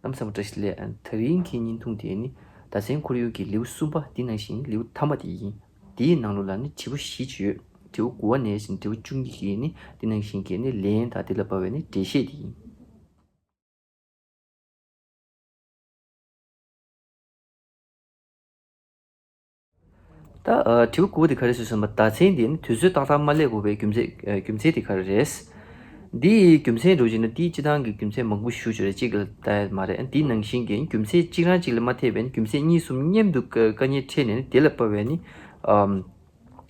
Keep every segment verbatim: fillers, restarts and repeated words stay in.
གནམ་ས་མ་བཀྲ་ཤིས་བདེ་ལེགས། དེ་རིང་གི་བརྙན་ཐུང་དེ་ནི་ཟླ་མཚན་ཁོར་ཡུག་གི་ལེའུ་གསུམ་པ། དེ་ནང་བཞིན་ལེའུ་ཐ་མ་དེ་ཡིན། དེའི་ནང་ལོགས་ལ་ནི་དྲིལ་བུ་བཞི་ཅིག་ཡོད། དྲིལ་བུ་དགུ་པ་ནས་བཞིན་དྲིལ་བུ་བཅུ་གཉིས་ཀྱི་ནི་དེ་ནང་བཞིན་གྱི་ནི་ལན་དང་དེ་ལ་དཔག་པའི་ནི་འགྲེལ་བཤད་དེ་ཡིན། ད་ཨ་དྲིལ་བུ་དགུ་པ་དེ་ག་རེ་ཟེར་སོང་བ། ཟླ་མཚན་དེ་ནི་དུས་ཚོད་ཏག་ཏག་མ་སླེབས་དགོས་པའི་རྒྱུ་མཚན་ཨ་རྒྱུ་མཚན་དེ་ག་རེ་རེད། འདིའི་རྒྱུ་མཚན་འདྲ་བོ་ཅིག་ན་འདིའི་སྤྱིར་བཏང་གི་རྒྱུ་མཚན་མང་པོ་ཞེ་པོ་ཅིག་ཡོད་རེད། གཅིག་ལ་ལྟ་ཡ་མ་རེད། འདི་ནང་བཞིན་གྱི་རྒྱུ་མཚན་གཅིག་རང་གཅིག་ལ་མ་ཐེབས་པའི་རྒྱུ་མཚན་གཉིས་གསུམ་མཉམ་དུ་དཀའ་དཀའ་ངལ་འཕྲད་ནས་ནི་དེ་ལ་དཔག་པའི་ནི་ཨམ།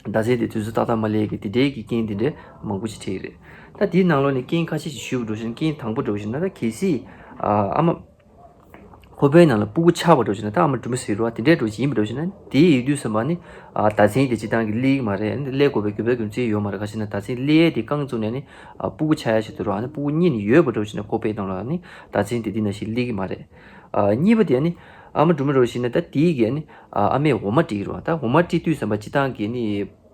ཟླ་མཚན་དེ་དུས་ཚོད་ཏག་ཏག་མ་སླེབས་ཀྱི་དེ་འདྲའི་གི་རྐྱེན་དེ་འདྲའི་མང་པོ་ཅིག་འཕྲད་ཀྱི་རེད། ད་དེའི་ནང་ལོགས་ནས་རྐྱེན་ཁ་ཤས་ཤིག་ཞུས་པ་འདྲ་བོ་ཅིག་ན། རྐྱེན་དང་པོ་འདྲ་བོ་ཅིག་ན་ད་གལ་སྲིད་ཨ་ཨ་མ་ཁོག་པའི་ནང་ལ་སྤུ་གུ་ཆགས་པ་འདྲ་བོ་ཅིག་ན། ད་ཨ་མ་སྦྲུམ་མ་ཟེར་རོ། དེ་འདྲའི་འདྲ་བོ་ཅིག་ཡིན་པ་འདྲ་བོ་ཅིག་ན། དེ་ཡོད་དུས་ཙམ་པ་ནི་ཨ་ཟླ་མཚན་དེ་སྤྱིར་བཏང་གི་སླེབས་ཀྱི་མ་རེད། སླེབས་དགོས་པའི་རྒྱུ་མཚན་གྱི་ཚོད་ཡོད་མ་རེད། ག་ཞེ་ན་ཟླ་མཚན་སླེབས་ཡས་དེ་རྐང་བཙུགས་ནས་ནི་ཨ་སྤུ་གུ་ཆགས་ཡ་ཞིག་འདུག་རོ། ཨ་ནི་སྤུ་གུ་རྙེད་ནས་ཡོད་པ་འདྲ་བོ་ཅིག་ན་ཁོག་པའི་ནང་ལ་ནི་ཟླ་མཚན་དེ་འདི་ནང་བཞིན་སླེབས་ཀྱི་མ་རེད། ཨ་གཉིས་པ་དེ་ནི་ཨ་མ་སྦྲུམ་མ་འདྲ་བོ་ཅིག་ན་ད་དེའི་གི་ནི་ཨ་ཨ་མས་འོ་མ་སྤྲད་ཀྱི་རེད་བ། ད་འོ་མ་སྤྲད་དུས་ཙམ་པ་སྤྱིར་བཏང་གི་ནི་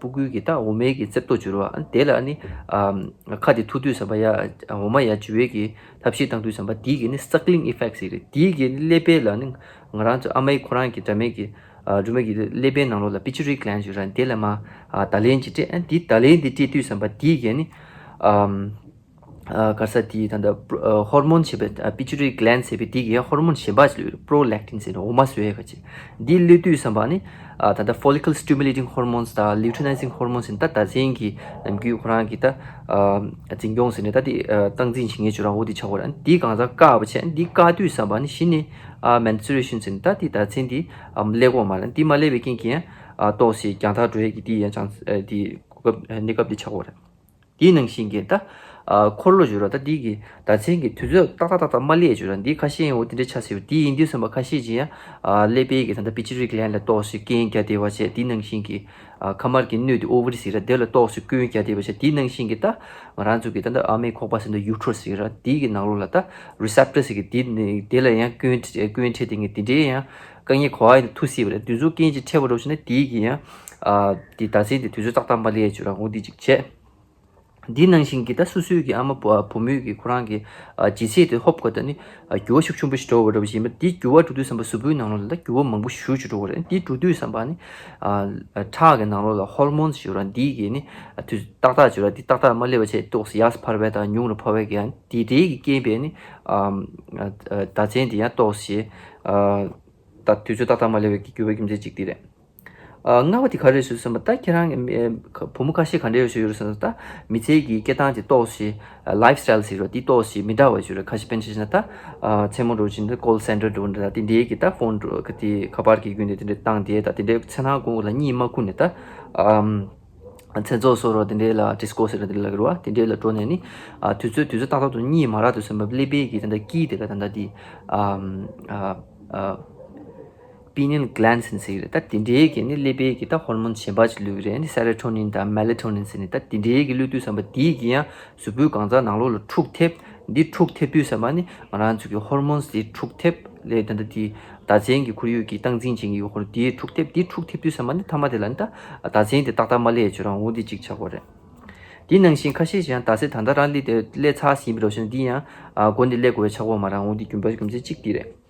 སྤུ་གུའི་གི་ད་འོ་མའི་གི་རྩེབ་ཏོ་ཅིག་ཡོད་རེད་བ། ཨ་དེ་ལ་ནི་ཨ་ཁ་དེ་ཐུག་དུས་ཙམ་པ་ཡ་འོ་མ་ཡ་འཇུ་བའི་གི་ཐབས་ཤེས་བཏང་དུས་ཙམ་པ་དེའི་གི་ནི་suckling effect ཟེར་གི་རེད། དེའི་གི་ནི་ཀླད་པའི་ལ་ནི་ང་རང་ཚོ་ཨ་མའི་ཁོ་རང་གི་སྦྲུམ་མའི་གི་ཨ་སྦྲུམ་མའི་གི་ཀླད་པའི་ནང་ལོགས་ལ་pituitary gland ཅིག་ཡོད་རེད། དེ་ལ་མ་ཨ་བརྡ་ལན་ཅིག་སྤྲད། ཨ་དེ་བརྡ་ལན་དེ་སྤྲད་དུས་ཙམ་པ་དེའི་གི་ནི་ཨམ། ཨ་ག་རེ་ཟེར། དེའི་ད་ལྟ་ཧོར་མོན་ཞེས་པའི་pituitary gland ཟེར་བའི་དེ་གའི་ཧོར་མོན་གཞན་པ་ཞིག་ལུས་prolactin ཟེར་ནས་འོ་མ་བཟོ་ཡས་ཁ་ཅིག་འདི་སླེབས་དུས་ཙམ་པ་ནི་ཨ་ད་ལྟ་follicle stimulating hormones དང་luteinizing hormones ཟེར་ནས་ད་ཟླ་མཚན་གྱི་ནམ་རྒྱུན་ཁོ་རང་གི་ད་ཨ་འཛིན་སྐྱོང་ཟེར་ནས་ད་དེ་ཨ་སྟངས་འཛིན་བྱེད་མཁན་ཅིག་ཡོད་རེད་བ། འོ་དེ་ཆགས་ཀྱི་ཡོད་རེད། འདི་གང་ཟག་བཀག་པ་བྱས། འདི་བཀག་དུས་ཙམ་པ་ནི་གཞི་ནས་ཨ་menstruation ཟེར་ནས་ད་དེ་ཟླ་མཚན་འདི་ཨ་སླེབས་ཀྱི་ཡོད་མ་རེད། འདི་མ་སླེབས་པའི་རྐྱེན་གྱིས་ཡང་ཨ་ཏོག་ཙམ་རྒྱང་ཐག་འགྲོ་ཡས་ཀྱི་དེ་ཡང་chance ཨ་དེ་གོ་སྐབས་གནས་སྐབས་དེ་ཆགས་ཀྱི་ཡོད་རེད། དེའི་ནང་བཞིན་གྱི་ད་ཨ་འཁོར་ལོ་ཅིག་ཡོད་རེད་བ། ད་འདི་གི་ཟླ་མཚན་གྱི་དུས་ཚོད་ཏག་ཏག་ཏག་ཏག་མ་སླེབས་ཅིག་ཡོད་རེད་བ། འདི་ཁ་ཤས་ཡང་འོ་དེ་འདྲ་ཆགས་སྲིད་པ། དེ་ཡིན་དུས་ཙམ་པ་ཁ་ཤས་ཅིག་ཡང་ཨ་ཀླད་པའི་གི་ད་ལྟ་pituitary gland ལ་ཏོག་ཙམ་རྐྱེན་རྒྱག་བསྡད་པ་བྱས། དེའི་ནང་བཞིན་གྱི་ཨ་མཁལ་མར་གྱི་སྣོད་དེ་ovary ཟེར་རེད་བ། དེ་ལ་ཏོག་ཙམ་སྐྱོན་རྒྱག་བསྡད་པ་བྱས། དེའི་ནང་བཞིན་གྱི་ད་ང་རང་ཚོ་གི་ད་ལྟ་ཨ་མའི་ཁོག་པ་ཟེར་ན་uterus ཟེར་རེད་བ། དེའི་གི་ནང་ལོགས་ལ་ད་receptor ཟེར་གི་དེ་ནི་དེ་ལ་ཡང་སྐྱོན་སྐྱོན་འཕྲད་དེ་ངས་དེ་འདྲའི་ཡང་དཀའ་ངལ་ག་པར་ཡིན་ན་ཐུག་སྲིད་པ་རེད། དེ་ཚོ་རྐྱེན་ཅིག་འཕྲད་པ་འདྲ་བོ་བྱས་ན་དེའི་གི་ཡང་ཨ་དེ་ཟླ་མཚན་དེ་དུས་ཚོད་ཏག་ཏག་མ་སླེབས་ཅིག་ཡོད་རེད་བ། འོ་དེ་ཅིག་བྱས། འདི་ནང་བཞིན་གྱི་ད་སོ་སོའི་གི་ཨ་མ་བུ་བུ་མོའི་གི་ཁོ་རང་གི་ཨ་ལྗིད་ཚད་དེ་ཧོབ་དགོས། ད་ནི་ཨ་འགྱུར་བ་ཤུགས་ཆེན་པོ་ཞིག་འགྲོ་བ་འདྲ་བོ་ཞིག་ཡིན་པ། འདི་འགྱུར་བ་འགྲོ་དུས་ཙམ་པ་གཟུགས་པོའི་ནང་ལོགས་ལ་ད་འགྱུར་བ་མང་པོ་ཞེ་པོ་ཅིག་འགྲོ་གི་རེད། འདི་འགྲོ་དུས་ཙམ་པ་ནི་ཨ་ཨ་ཁྲག་གི་ནང་ལོགས་ལ་hormones ཅིག་ཡོད་རེད་བ། འདི་གི་ནི་ཨ་དུས་ཏག་ཏག་ཅིག་ཡོད་རེད་བ། འདི་ཏག་ཏག་མ་སླེབས་པ་བྱས་ཏོག་ཙམ་ཡར་འཕར་བ་དང་ཉུང་རུ་འཕར་བ་གི་ཡང་དེ་འདྲའི་གི་རྐྱེན་པས་ནི་ཨ་ཨ་ཨ་ཟླ་མཚན་འདི་ཡང་ཏོག་ཙམ་ཨ་ད་དུས་ཚོད་ཏག་ཏག་མ་སླེབས་པའི་གི་འགྱུར་བའི་རྒྱུ་མཚན་གཅིག་འདི་རེད། ཨ་ལྔ་པ་དེ་ག་རེ་རེད་ཟེར་ཙམ་པ། ད་ཁྱེད་རང་གི་མི་ཁ་བུ་མོ་ཁ་ཤས་ག་འདྲ་ཡོད་ཟེར་ཡོད་ཟེར་ན། ད་མི་ཚེ་གི་སྐྱེལ་སྟངས་ཀྱི་ཏོག་ཙམ་ཨ་lifestyle ཟེར་བ་དེ་ཏོག་ཙམ་མི་འདྲ་བ་ཞིག་རེད། ཁ་ཤས་དཔེར་ན་ཆ་བཞག་ན་ད་ཨ་མཚན་མོ་འདྲ་བོ་ཅིག་ད་call center འདྲ་བོ་འདྲ་ད་དེ་འདྲའི་གི་ད་phone འདྲ་གི་དེ་ཁ་པར་གྱི་བརྒྱུད་ནས་དེ་འདྲ་བཏང་དེ་ད་དེ་འདྲའི་མཚན་ནང་དགུང་ལ་གཉིད་མ་ཁུག་ནས་ད་ཨམ་མཚན་ཚོགས་སོགས་རོ་དེ་འདྲའི་ལ་disco ཟེར་བ་དེ་འདྲ་ལ་རེད་བ། དེ་འདྲའི་ལ་འགྲོ་ནས་ནི་ཨ་དུས་ཚོད་དུས་ཚོད་ཏག་ཏག་ཏུ་གཉིད་མ་རག་དུས་ཙམ་པ་ཀླད་པའི་གི་ད་ད་དཀྱིལ་དེ་ལ་ད་ད་དེ་ཨམ་ཨ་ཨ། pineal gland ཟེར་ནས་ཟེར་གི་རེད། ད་དེ་འདྲའི་གི་ནི་ཀླད་པའི་གི་ད་hormones གཞན་པ་ཅིག་བླུགས་གི་རེད། ནི་serotonin དང་melatonin ཟེར་ནས་ད་དེ་འདྲའི་གི་བླུགས་དུས་ཙམ་པ་དེའི་གི་ཡང་གཟུགས་པོའི་གང་ཟག་ནང་ལོགས་ལ་འཁྲུག་ཐེབས། འདི་འཁྲུག་ཐེབས་དུས་ཙམ་པ་ནི་ང་རང་ཚོ་གི་hormones དེ་འཁྲུག་ཐེབས་ལས་ད་ད་དེ་ཟླ་མཚན་གི་ཁོར་ཡུག་གི་སྟངས་འཛིན་བྱེད་ཀྱི་ཡོད་ཁོ་ར་དེ་འཁྲུག་ཐེབས། དེ་འཁྲུག་ཐེབས་དུས་ཙམ་པ་ནི་མཐའ་མ་དེ་ལ་ནི་ད་ཟླ་མཚན་དེ་ཏག་ཏག་མ་སླེབས་ཡ་ཅིག་ཡོད་རེད་བ། འོ་དེ་གཅིག་ཆགས་ཀྱི་ཡོད་རེད། དེ་ནང་བཞིན་ཁ་ཤས་ཀྱིས་ཡང་ཟླ་མཚན་ད་ལྟ་རང་སླེབས་ཏེ་སླེབས་ཚར་ཟིན་པ་འདྲ་བོ་ཞིག་ན་འདི་ཡང་ཨ་མགོ་འདི་སླེབས་དགོས་པའི་ཆགས་ཀྱི་ཡོད་མ་རེད། འོ་དེ་རྒྱུ་མཚན་རྒྱུ་མཚན་གཅིག་དེ་རེད།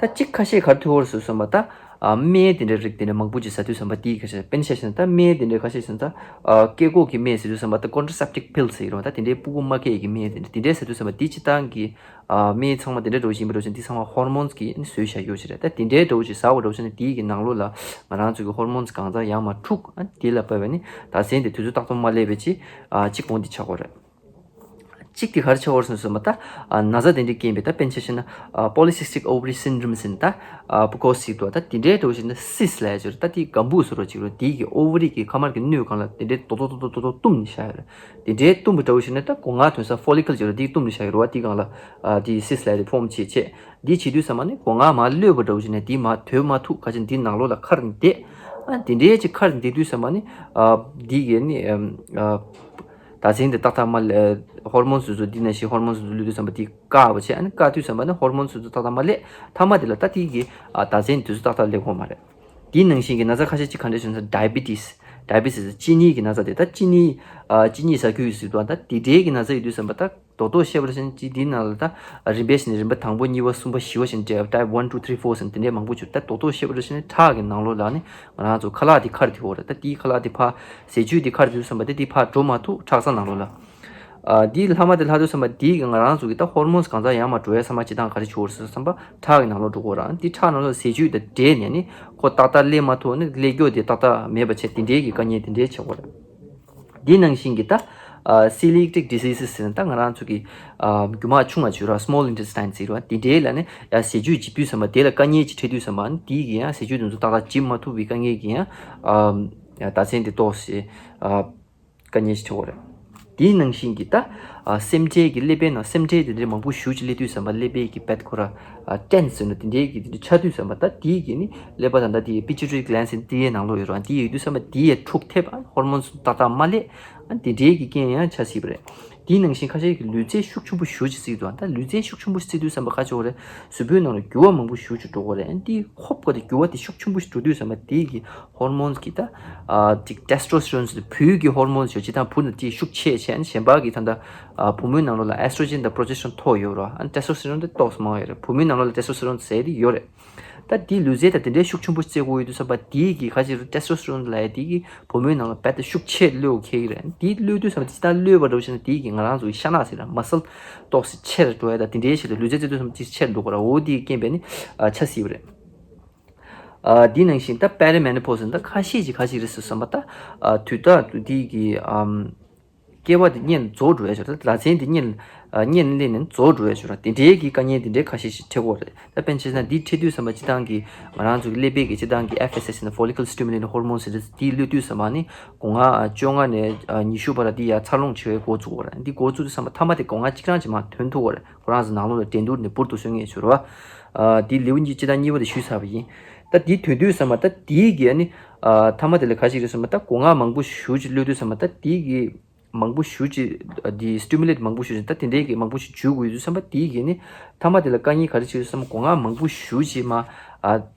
ད་གཅིག་ཁ་ཤས་ག་རེ་ཐུག་ཡོད་རེད་ཟེར་སོང་བ། ད་ཨ་སྨན་དེ་འདྲའི་རིགས་དེ་འདྲ་མང་པོ་ཅིག་ཟ་དུས་ཙམ་པ་དེའི་ཁ་ཤས་དཔེར་ན་ཆ་བཞག་ན་ད་སྨན་དེ་འདྲའི་ཁ་ཤས་ཟེར་ན་ད་ཨ་སྐྱེ་འགོག་གི་སྨན་ཟེར་དུས་ཙམ་པ་ད་contraceptive pills ཟེར་གྱི་རེད་བ། ད་དེ་འདྲའི་སྤུ་གུ་མ་སྐྱེ་ཡས་ཀྱི་སྨན་དེ་འདྲ་དེ་འདྲའི་ཟ་དུས་ཙམ་པ་དེ་སྤྱིར་བཏང་གི་ཨ་སྨན་ཚང་མ་དེ་འདྲ་འདྲ་བོ་ཞིག་ཡིན་པ་འདྲ་བོ་ཞིག་འདི་ཚང་མ་hormones གིས་བཟོས་བཞག་ཡོད་ཅིག་རེད། ད་དེ་འདྲའི་འདྲ་བོ་ཞིག་ཟ་བ་འདྲ་བོ་ཞིག་ན་དེའི་གི་ནང་ལོགས་ལ་ང་རང་ཚོ་གི་hormones གང་ཟག་ཡང་མ་འཁྲུག་ཨ་དེ་ལ་བབས་པས་ནི་ཟླ་མཚན་དེ་དུས་ཚོད་ཏག་ཏག་མ་སླེབས་པའི་ཅིག་ཨ་གཅིག་འོང་དེ་ཆགས་ཀྱི་ཡོད་རེད། གཅིག་དེ་ག་རེ་ཆགས་ཀྱི་ཡོད་རེད་ཟེར་སོང་བ། ད་ཨ་ན་ཚ་དེ་འདྲའི་རྐྱེན་པས་ད་དཔེར་ན་ཆ་བཞག་ན་ཨ་polycystic ovary syndrome ཟེར་ནས་ད་ཨ་ཕྲུ་གུ་ཟེར་འདུག་ད་དེ་འདྲའི་འདྲ་བོ་ཞིག་ན་cyst ལབ་ཡ་ཅིག་ཡོད་རེད། ད་དེ་སྒམ་པོ་བཟོ་འདྲ་ཅིག་ཡོད་རེད། དེའི་གི་ovary གི་མཁལ་མར་གྱི་སྣོད་སྒང་ལ་དེ་འདྲའི་རྡོག་རྡོག་རྡོག་རྡོག་རྡོག་རྡོག་བཏུམས་ནས་བཞག་ཡོད་རེད། དེ་འདྲའི་བཏུམས་པ་འདྲ་བོ་ཞིག་ན་ད་སྒོ་ང་ཐོན་ས་follicle ཅིག་ཡོད་རེད། དེ་བཏུམས་ནས་བཞག་ཡོད་རེད་བ། དེ་སྒང་ལ་ཨ་དེ་cyst ལབ་ཡ་དེ་form བྱེད་བྱས། འདི་བྱེད་དུས་ཙམ་པ་ནི་སྒོ་ང་མར་གློད་པ་འདྲ་བོ་ཞིག་ནས་འདི་མར་དོད་མ་ཐུབ། ཁ་ཅིག་འདི་ནང་ལོགས་ལ་འཁར་ནས་བསྡད། ཨ་འདི་འདྲའི་ཅིག་འཁར་ནས་བསྡད་དུས་ཙམ་པ་ནི་ཨ་འདི་གི་ནི་ཨ་ཟླ་མཚན་འདི་ཏག་ཏག་མ་སླེབས། hormones ཚོ་འདི་ནང་བཞིན་hormones ཚོ་བླུགས་དུས་ཙམ་པ་འདི་བཀག་པ་བྱས། ཨ་ནི་བཀག་དུས་ཙམ་པ་ནི་hormones ཚོ་ཏག་ཏག་མ་སླེབས། མཐའ་མ་དེ་ལ་ད་འདི་གི་ཨ་ཟླ་མཚན་འདི་ཚོ་ཏག་ཏག་སླེབས་ཀྱི་ཡོད་མ་རེད། འདི་ནང་བཞིན་གྱི་ན་ཚ་ཁ་ཤས་ཅིག་ག་འདྲ་ཞིག་ན་diabetes diabetes ཟེར་གཅིན་སྙི་གི་ན་ཚ་དེ། ད་གཅིན་སྙི་ཨ་གཅིན་སྙི་ཟ་རྒྱུ་ཡོད་ཟེར་འདུག་ད་འདི་འདྲའི་གི་ན་ཚ་ཡོད་དུས་ཙམ་པ་ད་ རྡོག་རྡོག་བཤད་པ་རེད་ཟེར་ན་ཅིག་འདིའི་ནང་ལ་ད་རིམ་པས་ཟེར་ནས་རིམ་པ་དང་པོ་གཉིས་པ་གསུམ་པ་བཞི་པ་ཟེར་ནས་type one two three four ཟེར་ནས་དེ་འདྲའི་མང་པོ་བྱུང་། ད་རྡོག་རྡོག་བཤད་པ་རེད་ཟེར་ན་ཁྲག་གི་ནང་ལོགས་ལ་ནི་ང་རང་ཚོ་ཁ་ལག་དེ་ཁར་དེ་ཡོད་རེད། ད་དེའི་ཁ་ལག་དེ་ཕར་ཟས་བཅུད་དེ་ཁར་དེ་བསམ་པ་དེ་དེ་ཕར་འགྲོ་མ་ཐུབ། ཁྲག་རྩ་ནང་ལོགས་ལ། ཨ་དེའི་ལྷག་མ་དེ་ལྷག་དུས་བསམ་པ་དེའི་གི་ང་རང་ཚོ་གི་ད་ཧོར་མོན་གང་ཚང་ཡར་མར་འགྲོ་ཡ་ཚང་མ་སྤྱི་བཏང་ག་རེ་བྱུང་བ་རེད་ཟེར་བསམ་པ་ཁྲག་གི་ནང་ལོགས་འགྲོ་གི་རེད། དེ་ཁྲག་ནང་ལོགས་ཟས་བཅུད་དང་འདྲེས་ནས་ནི་ཁོ་ཏག་ཏག་སླེབས་མ་ཐུབ་ནི་སླེབས་རྒྱུ་དེ་ཏག་ཏག་མེད་པ་བྱས་དེ་འདྲའི་གི་དཀའ་ངལ་དེ་འདྲའི་ཆགས་ཀྱི་ཡོད་རེད། འདི་ནང་བཞིན་གྱི་ད་ཨ་celiac diseases ཟེར་ན་ད་ང་རང་ཚོ་གི་ཨ་རྒྱུ་མ་ཆུང་བ་བྱོས་ར་small intestine ཟེར་བ་དེ་འདྲའི་ལ་ནི་ཡང་ཟས་བཅུད་འཇིབ་དུས་ཙམ་པ་དེ་ལ་དཀའ་ངལ་ཅིག་འཕྲད་དུས་ཙམ་པ་ནི་དེའི་གི་ཡང་ཟས་བཅུད་དེ་ཚོ་ཏག་ཏག་འཇིབ་མ་ཐུབ་པའི་དཀའ་ངལ་གྱི་ཡང་ཨ་ཡང་ད་ཚན་དེ་ཏོག་ཙམ་ཨ་དཀའ་ངལ་ཞིག་འཕྲད་ཀྱི་ཡོད་རེད། དེའི་ནང་བཞིན་གྱི་ད་ཨ་སེམས་ཁྲལ་གྱི་ཀླད་པའི་ནང་སེམས་ཁྲལ་དེ་འདྲའི་མང་པོ་ཞེ་ཅིག་སླེབས་དུས་ཙམ་པ་ཀླད་པའི་གི་བད་ཁོ་ར་ཨ་tense ཟེར་ན་དེ་འདྲའི་གི་དེ་འདྲ་ཆགས་དུས་ཙམ་པ་ད་དེའི་གི་ནི་ཀླད་པ་དང་ད་དེའི་pituitary gland ཟེར་དེའི་ནང་ལོགས་ཡོད་རེད། དེ་ཡོད་དུས་ཙམ་པ་དེའི་འཁྲུག་ཐེབས་ཨ་ཧོར་མོན་ཏག་ཏག་མ་སླེབས། ཨ་དེ་འདྲའི་གི་རྐྱེན་ཡང་ཆགས་སྲིད་པ་རེད། དེའི་ནང་བཞིན་ཁ་ཤས་ཀྱིས་ལུས་རྩལ་ཤུགས་ཆེན་པོ་ཞེ་ཅིག་རྩེད་འདུག་ད་ལུས་རྩལ་ཤུགས་ཆེན་པོ་རྩེད་དུས་ཙམ་པ་ཁ་ཕྱོགས་རེད། གཟུགས་པོའི་ནང་ལ་འགྱུར་བ་མང་པོ་ཞེ་ཅིག་འགྲོ་གི་རེད། ཨ་དེའི་ཧོབ་ཁ་དེ་འགྱུར་བ་དེ་ཤུགས་ཆེན་པོ་ཞིག་འགྲོ་དུས་ཙམ་པ་དེའི་གི་ཧོར་མོན་གྱི་ད་ཨ་ཅིག་testosterone ཟེར་བུའི་གི་ཧོར་མོན་ཟེར་ཅིག་དང་བུ་ནི་དེ་ཤུགས་ཆེ་བྱས་ནས་གཞན་པ་གི་ད་ལྟ་ཨ་བུ་མོའི་ནང་ལོགས་ལ་estrogen དང་progesterone མཐོ་ཡོད་རེད། ཨ་testosterone དེ་ཏོག་ཙམ་མང་ཡོད་རེད། བུ་མོའི་ནང་ལོགས་ལ་testosterone ཟེར་དེ་ཡོད་རེད། ད་དེའི་ལུས་རྩལ་དང་དེ་འདྲའི་ཤུགས་ཆེན་པོ་རྩེ་དགོས་ཡོད་དུས་ཙམ་པ་དེའི་གི་ཁ་ཅིག་testosterone ལབ་ཡ་དེའི་གི་བུ་མོའི་ནང་ལ་རྦད་དེ་ཤུགས་ཆེ་གློད་འཁེལ་གི་རེད། དེའི་གློད་དུས་ཙམ་པ་ཅི་ལྟར་གློད་པ་འདྲ་བོ་ཞིག་ན་དེའི་གི་ང་རང་ཚོ་གི་ཤ་ནག་ཟེར་ན་muscle ཏོག་ཙམ་ཆེར་འགྲོ་ཡ་དང་དེ་འདྲའི་ཞིག་ལ་ལུས་རྩལ་རྩེ་དུས་ཙམ་ཅིག་ཆེར་འགྲོ་གི་རེད། འོ་དེའི་རྐྱེན་པས་ནི་ཨ་ཆགས་སྲིད་པ་རེད། ཨ་དེ་ནང་བཞིན་ད་perimenopause ཟེར་ན་ད་ཁ་ཤས་ཀྱིས་ཁ་ཅིག་རེད་ཟེར་བསམ་པ་ད་ཨ་དུས་རྟག་ཏུ་དེའི་གི་ཨམ་སྐྱེ་བ་དེ་གཉེན་རྫོགས་འགྲོ་ཡ་ཞིག་རེད། ལ་ཚན་དེ་གཉེན་ཨ་གཉེན་སླེབས་ནས་རྫོགས་འགྲོ་ཡ་ཞིག་རེད། དེ་འདྲའི་གི་དཀའ་ངལ་དེ་འདྲའི་ཁ་ཤས་ཤིག་འཕྲད་ཀྱི་ཡོད་རེད། ད་དཔེར་ན་ཆ་བཞག་ན་འདི་འཕྲད་དུས་ཙམ་པ་སྤྱི་བཏང་གི་ང་རང་ཚོ་གི་ཀླད་པའི་གི་སྤྱི་བཏང་གི་F S H ཟེར་ན་follicle stimulating hormone ཟེར་དེ་གློད་དུས་ཙམ་པ་ནི་སྒོ་ང་བཅོ་ལྔ་ནས་ཨ་ཉི་ཤུ་བར་ལ་འདི་ཡར་འཚར་ལོངས་བྱེད་པའི་འགོ་བཙུགས་ཀྱི་ཡོད་རེད། འདི་འགོ་བཙུགས་དུས་ཙམ་པ་ཐ་མ་དེ་སྒོ་ང་གཅིག་རང་གཅིག་མར་ཐོན་ཐུབ་ཀྱི་ཡོད་རེད། ཁོ་རང་ཚོ་ནང་ལོགས་ལ་འགྲན་བསྡུར་ནས་འབུར་དུ་གསོད་མཁན་ཡོད་རེད་བ། ཨ་དེ་ལེའུ་གཉིས་སྤྱི་བཏང་གཉིས་པ་དེ་ཞུས་ཚར་བ་ཡིན། ད་དེ་ཐོན་དུས་ཙམ་པ་ད་དེའི་གི་ཨ་ནི་ཨ་ཐ་མ་དེ་ལ་ག་ཞིག་རེད་ཟེར་ན་ད་སྒོ་ང་མང་པོ་ཞེ་ཅིག་གློད་དུས་ཙམ་པ་ད་དེའི་གི་མང་པོ་ཞེ་ཅིག་འདི་stimulate མང་པོ་ཞེ་ཅིག་ད་དེ་འདྲའི་གི་མང་པོ་ཞིག་འཇུ་དགོས་ཡོད་དུས་ཙམ་པ་དེའི་གི་ནི་ཐ་མ་དེ་ལ་དཀའ་ངལ་ག་རེ་བྱེད་ཡོད་ཙམ་སྒོ་ང་མང་པོ་ཞེ་ཅིག་མ་ཨ་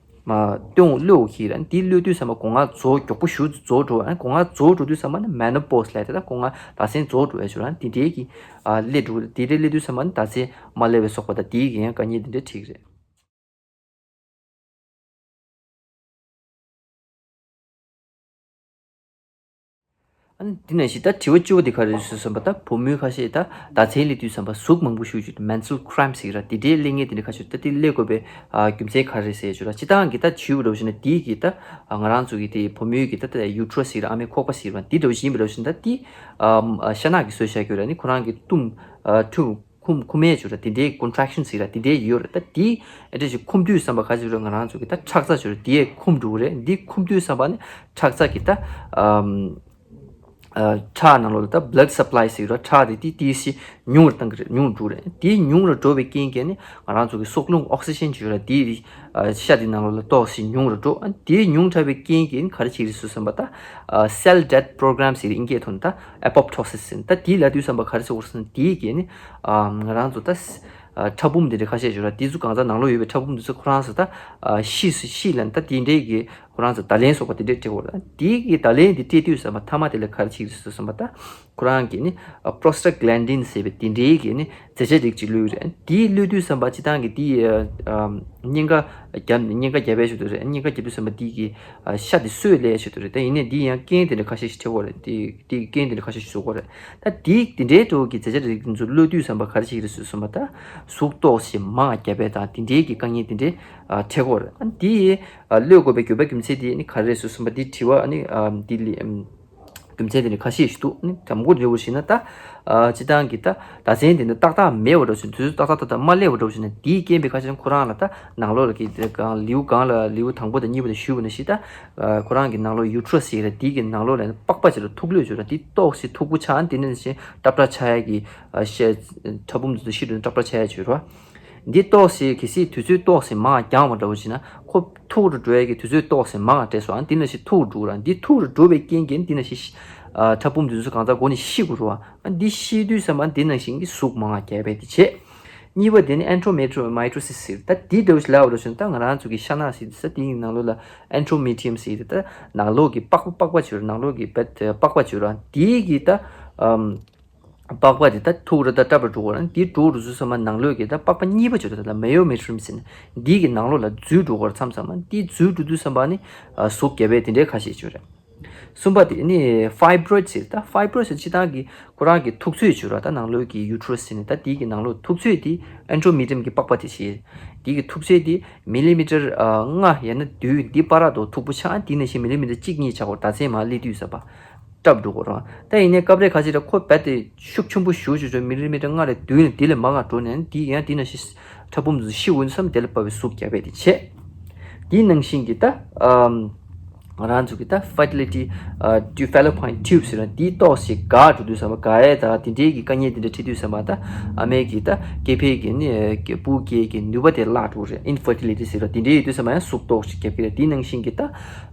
མ་སྟོན་གློད་འཁེལ་ར། དེ་གློད་དུས་ཙམ་པ་སྒོ་ང་རྫོགས་མགྱོགས་པོ་ཞེ་ཅིག་རྫོགས་འགྲོ། ཨ་སྒོ་ང་རྫོགས་འགྲོ་དུས་ཙམ་པ་ནི་menopause ལབ་དེ་ད་སྒོ་ང་ད་སེང་རྫོགས་འགྲོ་ཡ་ཞིག་ར། དེ་འདྲའི་གི་ཨ་སླེབས་འགྲོ། དེ་འདྲའི་སླེབས་དུས་ཙམ་པ་ནི་ད་སེང་མ་སླེབས་པའི་སོགས་པ་ད་དེའི་གི་ཡང་དཀའ་ངལ་དེ་འདྲའི་འཕྲད་ཀྱི་རེད། ཨ་ནི་དེ་ནང་བཞིན་ད་དྲི་བ་བཅུ་པ་དེ་ག་རེ་རེད་ཟེར་བསམ་པ་ད་བུ་མོའི་ཁ་ཤས་ད་ཟླ་མཚན་སླེབས་དུས་ཙམ་པ་ཟུག་མང་པོ་ཤོར་རྒྱུ་menstrual cramps ཟེར་གྱི་ར། དེ་འདྲའི་སླེབས་མཁན་དེ་འདྲ་ཁ་ཤས་ད་དེ་སླེབས་དགོས་པའི་ཨ་རྒྱུ་མཚན་ག་རེ་རེད་ཟེར་ཞུ་ར། སྤྱི་བཏང་གི་ད་བྱིའུ་འདྲ་བོ་ཞིག་ན་དེའི་གི་ད་ཨ་ང་རང་ཚོ་གི་དེ་བུ་མོའི་གི་ད་ད་uterus ཟེར་གྱི་ར། ཨ་མའི་ཁོག་པ་ཟེར་གྱི་ར། དེ་འདྲ་བོ་ཞིག་ཡིན་པ་འདྲ་བོ་ཞིག་ན་ད་དེ་ཨ་ཤ་ནག་གིས་བཟོས་བཞག་གི་ཡོད་ར། ཨ་ནི་ཁོ་རང་གི་གཏུམ་ཨ་ཁྲུ་འཁུམ་འཁུམ་ཡས་བྱུང་ར། དེ་འདྲའི་contraction ཟེར་ར་དེ་འདྲའི་ཡོད་ར། ད་དེ་ཨེ་འདྲ་ཞིག་འཁུམ་དུས་ཙམ་པ་ག་ཅིག་ར་ང་རང་ཚོ་གི་ད་ཁྲག་རྩ་བྱུང་ར་དེ་འཁུམ་འགྲོ་གི་རེད། འདི་འཁུམ་དུས་ཙམ་པ་ནི་ཁྲག་རྩ་གི་ད་ཨམ་ཨ་ཁྲག་ནང་ལོགས་ལ་ད་blood supply ཟེར་ར། ཁྲག་དེ་དེ་དེ་སི་ཉུང་ར་བཏང་གི་རེད། ཉུང་འགྲོ་རེད། དེ་ཉུང་ར་འགྲོ་བའི་རྐྱེན་གྱིས་ནི་ང་རང་ཚོ་གི་སྲོག་རླུང་oxygen བྱུང་ར་དེ་ཨ་ཤ་དེ་ནང་ལོགས་ལ་ཏོག་ཙམ་ཉུང་ར་འགྲོ། ཨ་དེ་ཉུང་དྲགས་པའི་རྐྱེན་གྱིས་ནི་ག་རེ་བྱེད་ཀྱི་རེད་ཟེར་བསམ་པ་ད་ཨ་cell death program ཟེར་དབྱིན་སྐད་ཐོག་ནས་ད་apoptosis ཟེར། ད་དེ་ལབ་དུས་ཙམ་པ་ག་རེ་ཟེར་དགོས་རེད་ཟེར་ན་དེའི་གི་ནི་ཨ་ང་རང་ཚོ་ད་ཨ་ཕྲ་ཕུང་དེ་འདྲ་ཁ་ཤས་ཡོད་ར། དེ་ཚོ་གང་ཟག་ནང་ལོགས་ཡོད་པའི་ཕྲ་ཕུང་དེ་ཚོ་ཁོ་རང་ཚོ་ད་ཨ་ཤི་སོང་ཤི་ལ་ནི་ད་དེ་འདྲའི་གི་ཁོ་རང་ཚོ་བརྡ་ལན་སོགས་པ་དེ་འདྲ་སྤྲད་དགོས་ར། དེའི་གི་བརྡ་ལན་དེ་སྤྲད་དུས་ཙམ་པ་ཐ་མ་དེ་ལ་ག་རེ་བྱེད་ཀྱི་རེད་ཟེར་བསམ་པ་ད་ཁོ་རང་གི་ནི་ཨ་prostaglandin ཟེར་བའི་དེ་འདྲའི་གི་ནི་རྫས་ཆ་རིགས་ཅིག་གློད་རེད། དེའི་གློད་དུས་ཙམ་པ་སྤྱི་བཏང་གི་དེའི་ཨ་ཨ་གཉན་ཁ་བརྒྱབ་ནས་གཉན་ཁ་བརྒྱབ་པའི་ཆེད་དུ་རེད། གཉན་ཁ་བརྒྱབ་དུས་ཙམ་པ་དེའི་གི་ཨ་ཤ་དེ་གསོས་སླེབས་ཆེད་དུ་རེད། ད་ཡིན་ནའི་འདི་ཡང་རྐྱེན་དེ་འདྲ་ཁ་ཤས་ཤིག་འཕྲད་ཀྱི་ཡོད་རེད། དེ་དེའི་རྐྱེན་དེ་འདྲ་ཁ་ཤས་ཤིག་བཟོ་གི་ཡོད་རེད། ད་དེའི་དེ་འདྲའི་འདྲ་བོ་གི་རྫས་ཆ་རིགས་དེ་ཚོ་གློད་དུས་ཙམ་པ་ག་རེ་བྱེད་ཀྱི་རེད་ཟེར་བསམ་པ་ད་ཟུག་ཏོག་ཙམ་མང་བརྒྱབ་པའི་ད་དེ་འདྲའི་གི་དཀའ་ངལ་དེ་འདྲའི་ཨ་འཕྲད་ཀྱི་ཡོད་རེད། ཨ་འདི་ཨ་གློད་དགོས་པའི་དགོས་པ་རྒྱུ་མཚན་དེ་ནི་ག་རེ་རེད་ཟེར་བསམ་པ་འདི་དྲི་བ་ཨ་ནི་ཨ་འདི་ལི་ཨམ་རྒྱུ་མཚན་དེ་ནི་ཁ་ཤས་ཤིག་འདུག་ཨ་ནི་དང་པོ་འདྲ་བོ་ཞིག་ན་ད་ཨ་སྤྱི་བཏང་གི་ད་ད་ཚན་དེ་ནི་ཏག་ཏག་མེད་པ་འདྲ་བོ་ཞིག་དུས་ཚོད་ཏག་ཏག་ཏག་ཏག་མ་སླེབས་པ་འདྲ་བོ་ཞིག་ན་དེའི་རྐྱེན་པས་ཁ་ཤས་ཁོ་རང་ལ་ད་ནང་ལོགས་ལ་གི་གང་ལེའུ་གང་ལ་ལེའུ་དང་པོ་དང་གཉིས་པ་དང་ཞུས་པ་ནང་བཞིན་ད་ཨ་ཁོ་རང་གི་ནང་ལོགས་uterus ཟེར་ར་དེའི་གི་ནང་ལོགས་ལ་ནི་པགས་པ་ཅིག་ལ་ཐུག་ལོས་བྱུང་ར། དེ་ཏོག་ཙམ་མཐུག་པོ་ཆགས། དེ་ནས་ནི་ཊབ་ཊབ་ཆགས་ཡ་གི་ཨ་ཤ་ཕྲ་ཕུང་དེ་ཚོ་ཤི་འགྲོ་ནས་ཊབ་ཊབ་ཆགས་ཡ་བྱུང་ར། འདི་ཏོག་ཙམ་གལ་སྲིད་དུས་ཚོད་ཏོག་ཙམ་མང་འགྱངས་པ་འདྲ་བོ་བྱས་ན་ཁོ་མཐུག་རུ་འགྲོ་ཡ་གི་དུས་ཚོད་ཏོག་ཙམ་མང་སྤྲད་སོང་། ཨ་འདི་ནང་བཞིན་མཐུག་རུ་འགྲོ་ར། འདི་མཐུག་རུ་འགྲོ་བའི་རྐྱེན་གྱིས་འདི་ནང་བཞིན་ཨ་ཕྲ་ཕུང་དེ་ཚོ་གང་ཟག་མགོ་ནས་ཤི་དགོས་རུ་བ། ཨ་འདི་ཤི་དུས་ཙམ་པ་འདི་ནང་བཞིན་གྱི་ཟུག་མང་བརྒྱབ་པས་འདི་བྱས། གཉིས་པ་དེ་ནི་endometriosis ཟེར། ད་འདི་འདྲ་བོ་ཞིག་ལབ་པ་འདྲ་བྱས་ན་ད་ང་རང་ཚོ་གི་ཤ་ནག་ཟེར་ས་དེའི་ནང་ལོགས་ལ་endometrium ཟེར་ད་ནང་ལོགས་ཀྱི་པགས་པ་པགས་པ་བྱོས་ར། ནང་ལོགས་ཀྱི་བད་པགས་པ་བྱོས་ར། དེའི་གི་ད་ཨམ། པགས་པ་དེ་ད་ཐུག་ར་ད་སྲབ་ར་འགྲོ་གི་རེད། འདི་འགྲོ་རུ་ཚུལ་ཙམ་པ་ནང་ལོགས་ཀྱི་ད་པགས་པ་གཉིས་པ་ཅིག་རེད། ད་ལ་མེ་ཡོ་མེ་ཊི་རི་ཡམ་ཟེར་ནས་འདི་གི་ནང་ལོགས་ལ་འཛུལ་འགྲོ་གི་རེད། མཚམས་མཚམས་མ་འདི་འཛུལ་འགྲོ་དུས་ཙམ་པ་ནི་ཨ་ཟུག་རྒྱབ་པའི་དེ་འདྲའི་ཁ་ཤས་ཅིག་རེད། གསུམ་པ་དེ་ནི་ཕའི་བྷ་རོ་ཌི་ཟེར། ད་ཕའི་བྷ་རོ་ཌི་ཟེར་སྤྱིར་བཏང་གི་ཁོ་རང་གི་ཐུག་ཚོད་ཅིག་རེད། ད་ནང་ལོགས་ཀྱི་ཡུ་ཊི་ར་སི་ཟེར་ནས་ད་འདི་གི་ནང་ལོགས་ཐུག་ཚོད་དེ་ཨེན་ཌོ་མེ་ཊི་རི་ཡམ་གྱི་པགས་པ་དེ་བྱས། འདི་གི་ཐུག་ཚོད་དེ་མི་ལི་མི་ཊར་ལྔ་ཡང་ན་བདུན་འདི་བར་དུ་མཐུག་པོ་ཆགས། འདི་ནང་བཞིན་མི་ལི་མི་ཊར་གཅིག་གཉིས་ཆགས་ཀྱི་རེད། ད་མཚན་མ་སླེབས་དུས་ཙམ་པ་སྲབ་འགྲོ་གི་རེད། ད་ཡིན་ནའི་སྐབས་རེ་ཁ་ཤས་ལ་ཁོ་རྦད་དེ་ཤུགས་ཆེན་པོ་ཞེ་པོ་ཅིག་འགྲོ། མི་ལི་མི་ཊར་ལྔ་རེ་བདུན་ལ་དེ་ལས་མང་བ་འགྲོ་ནས་འདི་ཡང་འདི་ནང་བཞིན་ཕྲ་ཕུང་ཚོ་ཤི་འོང་བསམ། དེ་ལ་དཔག་པའི་ཟུག་རྒྱབ་པ་དེ་བྱས། འདི་ནང་བཞིན་གྱི་ད་ཨམ། ང་རང་ཚོ་གི་ད་ཕར་ཊི་ལི་ཊི་ཨ་ཊིའུབ། ཕེ་ལོ་པའིན་ཊིའུབ་ཟེར་ན་འདི་ཏོག་ཙམ་འགག་འགྲོ་དུས་ཙམ་པ། འགག་ཡས་ད་དེ་འདྲའི་གི་དཀའ་ངལ་དེ་འདྲ་འཕྲད་དུས་ཙམ་པ། ད་ཨ་མའི་གི་ད་སྐྱེ་འཕེལ་གྱི་ནི་ཨ་སྤུ་སྐྱེས་ཀྱི་ནུས་པ་དེ་བརླག་འགྲོ་གི་རེད། ཨིན་ཕར་ཊི་ལི་ཊི་ཟེར་བ་དེ་འདྲའི་ཡོད་དུས་ཙམ་པ་ཡང་ཟུག་ཏོག་ཙམ་རྒྱབ་ཀྱི་རེད། དེ་ནང་བཞིན་གྱི་ད་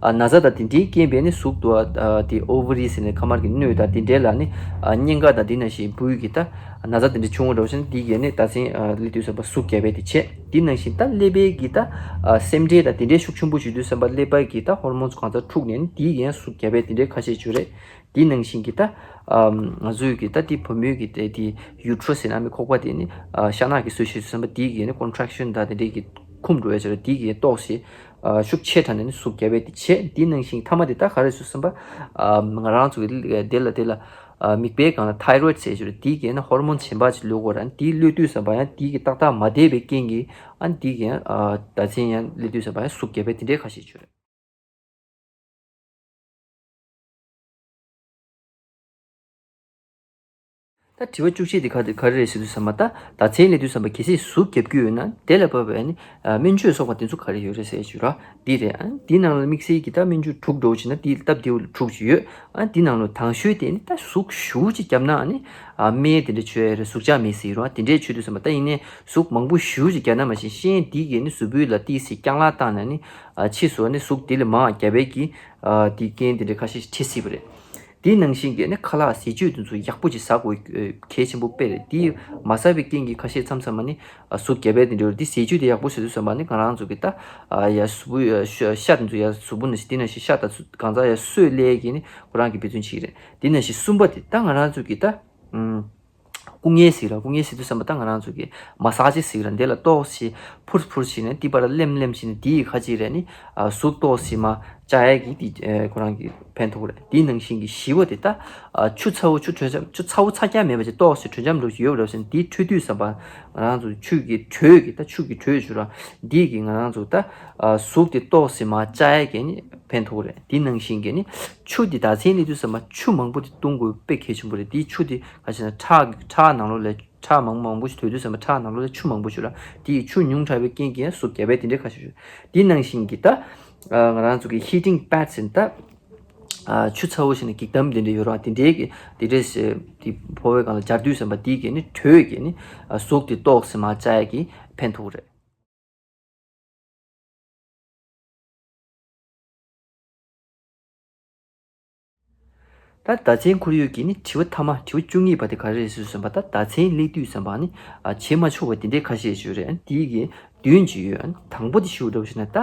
ཨ་ན་ཚ་དང་དེ་འདྲའི་རྐྱེན་པས་ནི་ཟུག་ཏོག་ཨ་དེ་ཨོ་ཝ་རི་ཟེར་ནས་ཁ་མར་གྱི་སྣོད་དང་དེ་འདྲའི་ལ་ནི་ཨ་གཉན་ཁ་དང་དེ་ནང་བཞིན་སྤུའི་གི་ད་ན་ཚ་དེ་འདྲ་བྱུང་བ་འདྲ་བོ་ཞིག་ན་འདི་གས་ནི་ད་མཚན་ཨ་སླེབས་དུས་ཙམ་པ་ཟུག་རྒྱབ་པ་དེ་བྱས། དེ་ནང་བཞིན་ད་ཀླད་པའི་གི་ད་ཨ་སེམས་ཁྲལ་དང་དེ་འདྲའི་ཤུགས་ཆེན་པོ་བྱེད་དུས་ཙམ་པ་ཀླད་པ་གི་ད་ཧོར་མོན་གང་ཚང་འཁྲུགས་ནས་ནི་དེའི་གི་ཡང་ཟུག་རྒྱབ་པའི་དེ་འདྲའི་ཁ་ཤས་ཅིག་རེད། དེ་ནང་བཞིན་གྱི་ད་ཨམ་ང་ཚོའི་གི་ད་དེ་བུ་མོའི་གི་དེ་དེ་ཡུ་ཊི་ར་སི་ཟེར་ན་མི་ཁོག་པ་དེ་ནི་ཨ་ཤ་ནག་གི་བཟོ་བྱེད་དུས་ཙམ་པ་དེའི་གི་ནི་ཀོན་ཊེག་ཤན་དང་དེ་འདྲའི་གི་འཁུམས་འགྲོ་ཡ་ཅིག་རེད། དེའི་གི་ཡང་ཏོག་ཙམ་ཨ་ཤུགས་ཆེ་དྲགས་ནས་ནི་ཟུག་རྒྱབ་པའི་དེ་བྱས། དེ་ནང་བཞིན་མཐའ་མ་དེ་ད་ག་རེ་ཟེར་ཙམ་པ་ཨ་ང་རང་ཚོ་གི་དེ་ལ་དེ་ལ་ཨ་མིད་པའི་སྒང་ལ་ཐའི་རོ་ཌི་ཟེར་ཅིག་རེད། དེའི་གི་ནི་ཧོར་མོན་གཞན་པ་ཅིག་སླེབས་ཀྱི་རེད། དེ་སླེབས་དུས་ཙམ་པ་ཡང་དེའི་གི་ཏག་ཏག་མ་བསྡད་པའི་རྐྱེན་གྱིས་ཨ་ནི་དེའི་གི་ཡང་ཨ་ད་མཚན་ཡང་སླེབས་དུས་ཙམ་པ་ཡང་ཟུག་རྒྱབ་པའི་དེ་འདྲའི་ཁ་ཤས་ཅིག་རེད། ད་དྲི་བ་བཅུ་གཅིག་དེ་ག་དེ་ག་རེ་རེད་ཟེར་དུས་ཙམ་པ། ད་ད་མཚན་སླེབས་དུས་ཙམ་པ་གལ་སྲིད་ཟུག་རྒྱབ་ཀྱི་ཡོད་ན་དེ་ལ་བབས་པའི་ནི་ཨ་སྨན་བཅོས་སོགས་པ་དེ་ཚོ་ག་རེ་ཡོད་རེད་ཟེར་ཞུ་ར། འདི་རེད། ཨ་འདི་ནང་ལ་དམིགས་བསལ་གྱི་ད་སྨན་བཅོས་དྲུག་འགྲོ་བྱས་ན་འདི་སྟབས་བདེ་བོ་དྲུག་ཅིག་ཡོད། ཨ་འདི་ནང་ལ་དང་ཤོས་དེ་ནི་ད་ཟུག་ཞེ་པོ་ཅིག་བརྒྱབ་ན་ནི་ཨ་སྨན་དེ་འདྲ་མཆོད་ཡ་རེད། ཟུག་བཅག་སྨན་ཟེར་རོ། ཨ་དེ་འདྲས་མཆོད་དུས་ཙམ་པ་ད་ཡིན་ནའི་ཟུག་མང་པོ་ཞེ་པོ་ཅིག་བརྒྱབ་ན་མ་གཞི་ཤེས་ཡོན་འདི་གས་ནི་གཟུགས་པོའི་ལ་ཏོག་ཙམ་རྐྱང་ལག་བཏང་ན་ནི་ཨ་ཕྱིས་སུ་ནི་ཟུག་དེ་ལས་མང་བ་རྒྱབ་པའི་གི་ཨ་དེ་རྐྱེན་དེ་འདྲ་ཁ་ཤས་ཤིག་འཕྲད་སྲིད་པ་རེད། དེའི་ནང་བཞིན་གྱི་ནི་ཁ་ལག་ཟས་བཅུད་དེ་ཚོ་ཡག་པོ་ཅིག་ཟ་དགོས་གལ་ཆེན་པོ་དཔེ་རེད། དེ་མ་ཟ་བའི་རྐྱེན་གྱིས་ཁ་ཤས་མཚམས་མཚམས་མ་ནི་ཨ་ཟུག་རྒྱབ་པའི་དེ་འདྲ་ཡོད་རེད། དེ་ཟས་བཅུད་དེ་ཡག་པོ་ཟ་དུས་ཙམ་པ་ནི་ང་རང་ཚོ་གི་ད་ཨ་ཡ་གཟུགས་པོའི་ཨ་ཤ་ཤ་དེ་ཚོ་ཡ་གཟུགས་པོ་ནང་བཞིན་དེ་ནང་བཞིན་ཤ་དང་གང་ཟག་ཡ་སོས་ལས་ཀྱི་ནི་ཁོ་རང་གི་འབད་བརྩོན་བྱེད་ཀྱི་རེད། དེ་ནང་བཞིན་གསུམ་པ་དེ་ད་ང་རང་ཚོ་གི་ད་ཨུམ། སྐུ་ངལ་ཟེར་ར། སྐུ་ངལ་ཟེར་དུས་ཙམ་པ་ད་ང་རང་ཚོ་གི་མ་སཱ་ཇི་ཟེར་ར། འདི་ལ་ཏོག་ཙམ་ཕུར་ཕུར་བྱས་ནས་ཏི་པ་ར་ལེམ་ལེམ་བྱས་ནས་འདིའི་ཁ་ཅིག་རེད་ནི་ཨ་ཟུག་ཏོག་ཙམ་མར་བཅག་ཡས་ཀྱི་འདི་ཨེ་ཁོ་རང་གི་ཕན་ཐོགས་རེད། དེའི་ནང་བཞིན་གྱི་བཞི་པ་དེ་ད་ཨ་ཆུ་ཚ་བོ་ཆུ་དྲོད་འཇམ། ཆུ་ཚ་བོ་ཚ་རྐྱང་མེད་པ་ཅིག་ཏོག་ཙམ་དྲོད་འཇམ་འདྲ་བོ་ཅིག་ཡོད་པ་འདྲ་བོ་ཟེར་ནས་འདི་འཕྲོད་དུས་ཙམ་པ་ང་རང་ཚོ་ཆུ་གི་དྲོད་ཀྱི་ད་ཆུ་གི་དྲོད་ཅིག་ར། འདིས་ཀྱི་ང་རང་ཚོ་ད་ཨ་ཟུག་དེ་ཏོག་ཙམ་མར་བཅག་ཡས་ཀྱི་ནི་ཕན་ཐོགས་རེད། དེའི་ནང་བཞིན་གྱི་ནི་ཆུ་དེ་ད་མཚན་སླེབས་དུས་ཙམ་པ་ཆུ་མང་པོ་དེ་བཏུང་དགོས་དཔེ་གལ་ཆེན་པོ་རེད། དེའི་ཆུ་དེ་ག་ཞེ་ན་ཁྲག་གི་ཁྲག་ནང་ལོགས་ལ་ཁྲག་མང་མང་པོ་ཞིག་དོད་དུས་ཙམ་པ་ཁྲག་ནང་ལོགས་ལ་ཆུ་མང་པོ་ཞིག་ར། དེ་ཡི་ཆུ་ཉུང་དྲགས་པའི་རྐྱེན་གྱིས་ཟུག་རྒྱབ་པའི་དེ་འདྲའི་ཁ་ཤས་ཤིག་དེའི་ནང་བཞིན་གྱི་ད་ཨ་ང་རང་ཚོ་གི་ཧི་ཊིང་པེཌ་ཟེར་ད་ཨ་ཆུ་ཚ་བོ་ཞིག་ནི་འགྱིག་དམ་དེ་འདྲ་ཡོད་ར། དེ་འདྲའི་གི་དེ་འདྲའི་ཞིག་དེ་ཕོ་བའི་སྒང་ལ་སྦྱར་དུས་ཙམ་པ་དེའི་གི་ནི་དྲོད་ཀྱི་ནི་ཨ་ཟུག་དེ་ཏོག་ཙམ་མར་བཅག་ཡས་ཀྱི་ཕན་ཐོགས་རེད། ད་ཟླ་མཚན་ཁོར་ཡུག་གི་ནི་དྲི་བ་མཐའ་མ། དྲི་བ་བཅུ་གཉིས་པ་དེ་ག་རེ་རེད་ཟེར་དུས་ཙམ་པ། ད་ཟླ་མཚན་སླེབས་དུས་ཙམ་པ་ནི་ཨ་བྱེད་མ་ཆོག་པ་དེ་འདྲའི་ཁ་ཤས་ཤིག་ཡོད་རེད། དེའི་གི་བདུན་ཅིག་ཡོད། དང་པོ་དེ་ཞུ་འདྲ་བོ་ཞིག་ན་ད་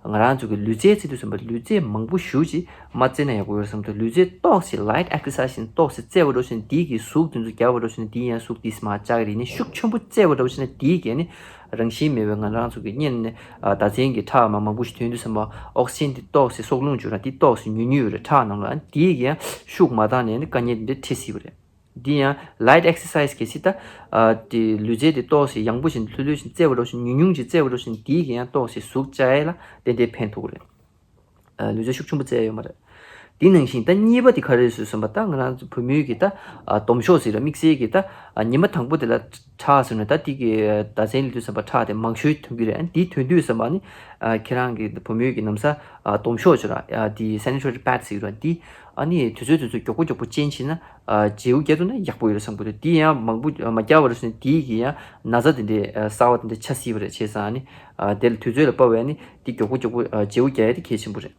ང་རང་ཚོ་གི་ལུས་རྩལ་རྩེ་དུས་ཙམ་པ་ལུས་རྩལ་མང་པོ་ཞེ་ཅིག་མ་རྩེ་ན་ཡག་པོ་ཡོད་བསམ་འདུག་ལུས་རྩལ་ཏོག་ཙམ་ལའིཊ་ཨེག་སར་སའི་ཛི་ཏོག་ཙམ་རྩེ་བ་འདྲ་བོ་ཞིག་ན་དེའི་གི་ཟུག་དེ་ཚོ་རྒྱག་པ་འདྲ་བོ་ཞིག་ན་དེའི་ཡང་ཟུག་དེ་མར་བཅག་གི་རེད། ནི་ཤུགས་ཆེན་པོ་རྩེ་བ་འདྲ་བོ་ཞིག་ན་དེའི་གི་ནི་རང་བཞིན་མེད་པའི་ང་རང་ཚོ་གི་གཉེན་ནས་ཨ་ཟླ་མཚན་གྱི་ཁྲག་མ་མང་པོ་ཞིག་ཐོན་དུས་ཙམ་པ་ཨོག་སི་ཇན་དེ་ཏོག་ཙམ་སྲོག་རླུང་བཅུག་ན་དེ་ཏོག་ཙམ་ཉུང་ཉུང་ཡོད་རེད། ཁྲག་ནང་ལ་ཨ་དེའི་གི་ཡང་ཤུགས་མ་འདང་ནས་ནི་དཀའ་ངལ་དེ་འདྲ་འཕྲད་སྲིད་པ་རེད། འདི་ཡང་ལའིཊ་ཨེག་སར་སའི་ཛི་གལ་སྲིད་ད་ཨ་དེ་ལུས་རྩལ་དེ་ཏོག་ཙམ་ཡང་པོ་ཞིག་ལྷོད་ལྷོད་ཞིག་རྩེ་བ་འདྲ་བོ་ཞིག་ཉུང་ཉུང་ཅིག་རྩེ་བ་འདྲ་བོ་ཞིག་འདིའི་གི་ཡང་ཏོག་ཙམ་ཟུག་བཅག་ཡས་ལ་ཏན་ཏན་ཕན་ཐོགས་རེད། ཨ་ལུས་རྩལ་ཤུགས་ཆེན་པོ་རྩེ་ཡོད་མ་རེད། དེ་ནང་བཞིན་ད་གཉིས་པ་དེ་ག་རེ་རེད་ཟེར་དུས་ཙམ་པ། ད་ང་རང་ཚོ་བུ་མོའི་གི་ད་ཨ་སྡོམ་ཤོག་ཟེར་ར། དམིགས་བསལ་གྱི་ད་ཨ་ཉི་མ་དང་པོ་དེ་ལ་ཁྲག་ཟེར་ན་ད་དེ་གི་ཟླ་མཚན་སླེབས་དུས་ཙམ་པ་ཁྲག་དེ་མང་ཤོས་ཐོན་གྱི་རེད། ཨ་དེ་ཐོན་དུས་ཙམ་པ་ནི་ཨ་ཁྱེད་རང་གི་བུ་མོའི་གི་ན་བཟའ་ཨ་སྡོམ་ཤོག་ཅིག་ར། ཨ་དེ་སེ་ནི་ཊ་རི་པེཌ་ཟེར་གྱི་རེད། དེ་ཨ་ནི་དུས་ཚོད་དུས་ཚོད་མགྱོགས་པོ་མགྱོགས་པོ་ཅེན་ཇི་བྱས་ན་ཨ་བརྗེ་པོ་རྒྱག་ཐུབ་ན་ཡག་པོ་ཡོད་རེད་བསམ་གྱི་འདུག་དེ་ཡང་མང་པོ་མ་རྒྱག་པ་རེད་ཟེར་ན་དེའི་གི་ཡང་ན་ཚ་དེ་འདྲའི་གསར་བ་དེ་འདྲ་ཆགས་སྲིད་པ་རེད། བྱས་ཙང་ནི་ཨ་དེ་ལ་དུས་ཚོད་ལ་དཔག་པའི་ནི་དེ་མགྱོགས་པོ་མགྱོགས་པོ་ཨ་བརྗེ་པོ་རྒྱག་ཡ་དེ་གལ་ཆེན་པོ་རེད།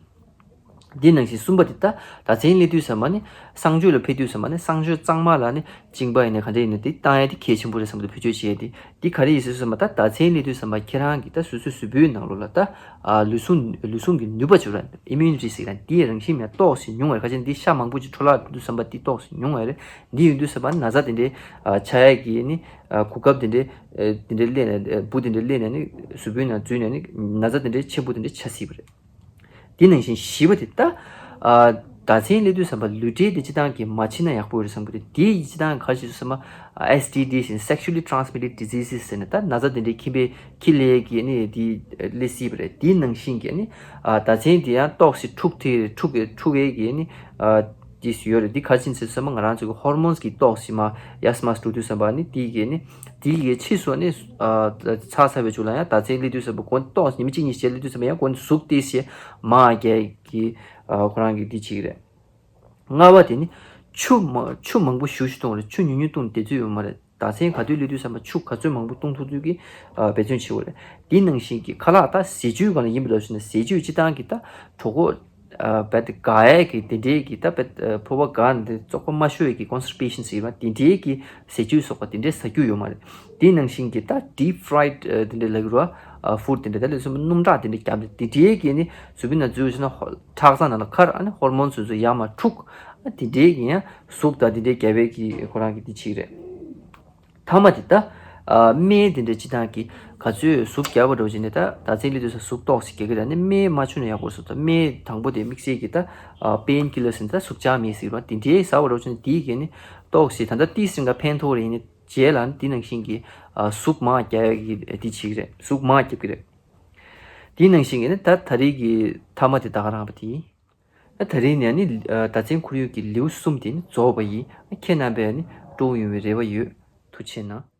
འདི་ནང་བཞིན་གསུམ་པ་དེ་ད་ཟླ་མཚན་སླེབས་དུས་ཙམ་པ་ནི་གསང་སྤྱོད་ལ་ཕེབས་དུས་ཙམ་པ་ནི་གསང་སྤྱོད་གཙང་མ་ལ་ནི་གཅིན་པ་ཡིན་ན་ག་འདྲ་ཡིན་ན་དེ་བཏང་ཡ་དེ་གལ་ཆེན་པོ་རེད་བསམ་འདུག་བེད་སྤྱོད་བྱེད་ཡ་དེ། འདི་ག་རེ་ཡིན་ཟེར་ཙམ་པ་ད་ཟླ་མཚན་སླེབས་དུས་ཙམ་པ་ཁྱེད་རང་གི་ད་སོ་སོའི་གཟུགས་པོའི་ནང་ལོགས་ལ་ད་ཨ་ལུས་ཟུངས་ལུས་ཟུངས་ཀྱི་ནུས་པ་བྱུང་ར་ཨི་མིའུ་ནི་ཊི་ཟེར་ར་འདིའི་རང་བཞིན་ཡང་ཏོག་ཙམ་ཉུང་བ་རེད། ཁ་ཅིག་འདི་ཤ་མང་པོ་ཅིག་འཕྲོ་བརླག་འགྲོ་དུས་ཙམ་པ་འདི་ཏོག་ཙམ་ཉུང་བ་རེད། འདི་ཡིན་དུས་ཙམ་པ་ན་ཚ་དེ་འདྲའི་ཨ་ཆགས་ཡ་གི་ནི་ཨ་གོ་སྐབས་དེ་འདྲའི་ཨ་དེ་འདྲའི་སླེབས་ནས་ཨ་འབུ་དེ་འདྲའི་སླེབས་ནས་ནི་གཟུགས་པོའི་ནང་འཛུལ་ནས་ནི་ན་ཚ་དེ་འདྲའི་ཆེན་པོ་དེ་འདྲའི་ཆགས་སྲིད་པ་རེད། དེ་ནང་བཞིན་བཞི་པ་དེ་ད། ཨ་ཟླ་མཚན་སླེབས་དུས་ཙམ་པ་ལུས་འབྲེལ་དེ་སྤྱི་བཏང་གི་མ་བྱེད་ན་ཡག་པོ་རེད་བསམ་གི་རེད། དེ་ཡི་སྤྱི་བཏང་ག་རེ་བྱེད་དུས་ཙམ་པ་ཨེས་ཊི་ཌི་ཟེར་Sexually Transmitted Diseases ཟེར་ནས་ད་ན་ཚ་དེ་འདྲའི་ཁྱིམ་པའི་ཁྱི་ལས་ཀྱི་ནི་དེ་སླེབས་སྲིད་པ་རེད། དེ་ནང་བཞིན་གྱི་ནི་ཨ་ཟླ་མཚན་དེ་ཡང་ཏོག་ཙམ་འཁྲུག་དེ་འཁྲུག་འཁྲུག་ཡས་ཀྱི་ནི་ཨ་དེ་ཡོད་རེད། དེ་ག་རེ་བྱེད་དུས་ཙམ་པ་ང་རང་ཚོ་གི་ཧོར་མོན་གྱི་ཏོག་ཙམ་མར་ཡར་མར་འགྲོ་དུས་ཙམ་པ་ནི་དེ་གི་ནི་དེ་གི་ཕྱིས་སུ་ནི་ཨ་ཚ་ཚ་བའི་མཇུག་ལ་ཡང་ཟླ་མཚན་སླེབས་དུས་ཙམ་པ་མགོ་ཏོག་ཙམ་ཉི་མ་གཅིག་གཉིས་ཤིག་སླེབས་དུས་ཙམ་པ་ཡང་མགོ་ཟུག་དེ་ཞེས་མར་རྒྱག་གི་ཨ་ཁོ་རང་གིས་འདི་བྱེད་ཀྱི་རེད། ལྔ་པ་དེ་ནི་ཆུ་མ་ཆུ་མང་པོ་ཞུ་ཞུ་བཏུང་བ་རེད། ཆུ་ཉུང་ཉུང་བཏུང་བདེ་ཚོད་ཡོད་མ་རེད། ཟླ་མཚན་ག་དུས་སླེབས་དུས་ཙམ་པ་ཆུ་ག་ཚོད་མང་པོ་བཏུང་ཐུབ་ཐུབ་ཀྱི་ཨ་འབད་བརྩོན་བྱེད་དགོས་རེད། དེ་ནང་བཞིན་གྱི་ཁ་ལག་ད་ཟས་བཅུད་སྒང་ལ་ཡིན་པ་ལབ་ཞུ་ན་ཟས་བཅུད་སྤྱི་བཏང་གི་ད་གྲོད་ཁོག་ཨ་བད་དགའ་ཡས་ཀྱི་དེ་འདྲའི་གི་ད་བད་ཕོ་བ་དགའ་ནས་བཙོག་པ་མ་ཤོར་ཡས་ཀྱི་ཀོན་སི་ཊི་པེ་ཤན་ཟེར་བ་དེ་འདྲའི་གི་ཟས་བཅུད་སོགས་པ་དེ་འདྲའི་ཟ་རྒྱུ་ཡོད་མ་རེད། དེ་ནང་བཞིན་གྱི་ད་ཌིབ་ཕ་རའིཌ་དེ་འདྲའི་ལབ་ཀྱི་རེད་བ། ཕུཌ་དེ་འདྲ་ད་ལས་སུ་སྣུམ་ཁྲག་དེ་འདྲ་བརྒྱབ་སྟེ་དེ་འདྲའི་གི་ནི་གཟུགས་པོའི་ནང་འཛུལ་ཞིག་ན་ཧོ་ཁྲག་རྩ་ནང་ལ་འཁར། ཨ་ནི་ཧོར་མོན་སོ་སོ་ཡར་མར་འཁྲུག་ཨ་དེ་འདྲའི་གི་ཡང་ཟུག་དང་དེ་འདྲའི་རྒྱབ་པའི་གི་ཁོ་རང་གི་དེ་ཅིག་རེད། མཐའ་མ་དེ་ད་ཨ་སྨན་དེ་འདྲ་སྤྱི་བཏང་གི་ག་ཚོད་ཟུག་རྒྱབ་པ་འདྲ་བོ་བྱས་ནས་ད་ཟླ་མཚན་སླེབས་དུས་ཙམ་ཟུག་ཏོག་ཙམ་རྒྱག་གི་རེད། ཨ་ནི་སྨན་མ་མཆོད་ན་ཡག་པོ་ཟུག་ད་སྨན་དང་པོ་དེ་དམིགས་བསལ་གྱི་ད་པེན་ཀི་ལར་ཟེར་ནས་ད་ཟུག་བཅག་སྨན་ཟེར་བ་དེ་འདྲའི་ཟ་བ་འདྲ་བོ་བྱས་ནས་དེའི་གི་ནི་ཏོག་ཙམ་ད་ལྟ་ཏིས་རིང་ག་ཕན་ཐོགས་རེད། ཡིན་ནི་རྗེས་ལ་ནི་དེ་ནང་བཞིན་གྱི་ཨ་ཟུག་མར་རྒྱག་ཡ་གི་དེ་བྱེད་ཀྱི་རེད། ཟུག་མར་རྒྱབ་ཀྱི་རེད། དེ་ནང་བཞིན་གྱི་ནི་ད་ད་རེས་ཀྱི་མཐའ་མ་དེ་ད་ག་རང་བ་དེ་ཡིན། ད་ད་རེས་ནས་ནི་ཨ་ཟླ་མཚན་ཁོར་ཡུག་གི་ལེའུ་གསུམ་དེ་ནི་རྫོགས་པ་ཡིན། ཁྱེད་རྣམ་པས་ནི་སྤྲོ་པོ་ཡོང་བའི་རེ་བ་ཡོད། ཐུགས་རྗེ་གནང་།